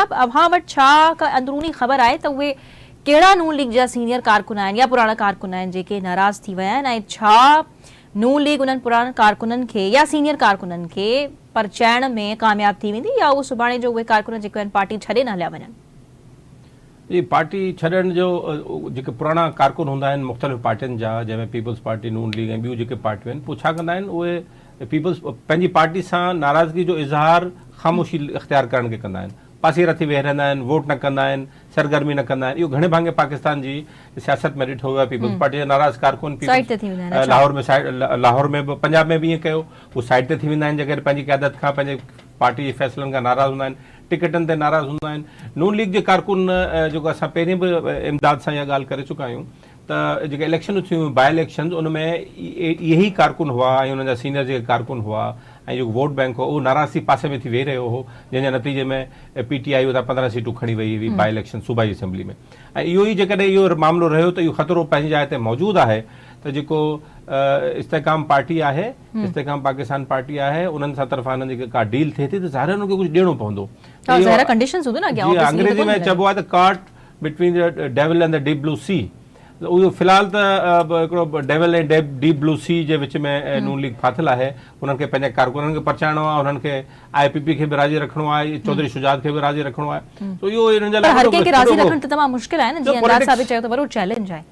صاحب اوهان وٽ ڇا ڪا اندروني خبر آهي ته اهي ڪهڙا نون ليگ جا سينيئر ڪارڪن آهن يا پراڻا ڪارڪن آهن جيڪي ناراض ٿي ويا آهن ۽ ڇا نون ليگ انهن پراڻن ڪارڪنن کي يا سينيئر ڪارڪنن کي پرچائڻ ۾ ڪامياب ٿي ويندي يا اهو سڀاڻي جو اهي ڪارڪن جيڪي آهن پارٽي ڇڏي نه هليا وڃن؟ جي پارٽي ڇڏڻ جو جيڪي پراڻا ڪارڪن هوندا آهن مختلف پارٽين جا جنهن ۾ پيپلز پارٽي، نون ليگ ۽ ٻيون جيڪي پارٽيون آهن پوء ڇا ڪندا آهن اهي پيپلز پنهنجي پارٽي سان ناراضگي جو اظهار خاموشي اختيار ڪرڻ کي ڪندا آهن پاسيرا ٿي ويهي رهندا آهن ووٽ نه ڪندا آهن سرگرمي نه ڪندا آهن اهو گهڻي ڀاڱي پاڪستان جي سياست ۾ ڏٺو ويو آهي پيپلز پارٽي جا ناراض ڪارڪن پيپلز لاهور ۾ لاهور ۾ به پنجاب ۾ به ائين ڪيو هو سائيڊ تي ٿي ويندا آهن جيڪڏهن پنهنجي قيادت کان پنهنجي پارٽي جي فيصلن کان ناراض هوندا آهن ٽڪيٽن تي ناراض هوندا آهن. نون ليگ جي ڪارڪن جيڪو اسان پهرين به امداد سان اها ڳالهه ڪري چڪا آهيون ته جيڪي اليڪشنون ٿيون هيون باء اليڪشنز ان ۾ اهي ئي ڪارڪن هئا ۽ انهن جا سينئر جيڪي ڪارڪن هئا ۽ جيڪو ووٽ بئنڪ هو اهو ناراض ٿي پاسي ۾ ٿي ويهي رهيو هو جنهن جي نتيجي ۾ پي ٽي آء اتان 15 سيٽون کڻي وئي هئي باء اليڪشن صوبائي اسيمبلي ۾ ۽ اهو ئي جيڪڏهن اهو معاملو رهيو ته اهو خطرو پنهنجي جاء تي موجود آهي ته جيڪو استحڪام پارٽي آهي استحڪام پاڪستان پارٽي آهي انهن سان طرفان انهن جي ڪا ڊيل ٿئي ٿي ته ظاهر انهن کي ڪجهه ڏيڻو پوندو. ها ظاهر آهي ڪنڊيشنز هونديون نه اڳيان جي انگريزي ۾ چئبو آهي ته caught between the devil and the deep blue sea اهو في الحال ته هڪڙو ڊيول ۽ ڊيپ بلو سي جي وچ ۾ نون ليگ ڦاٿل آهي انهن کي پنهنجي ڪارڪنن کي پرچائڻو آهي انهن کي آء پي پي کي به راضي رکڻو آهي چوڌري شجاعت کي به راضي رکڻو آهي سو اهو انهن جي لاء پر هر ڪنهن کي راضي رکڻ ته تمام مشڪل آهي نه جيئن انداز صاحب به چيو ته وڏو چئلينج آهي.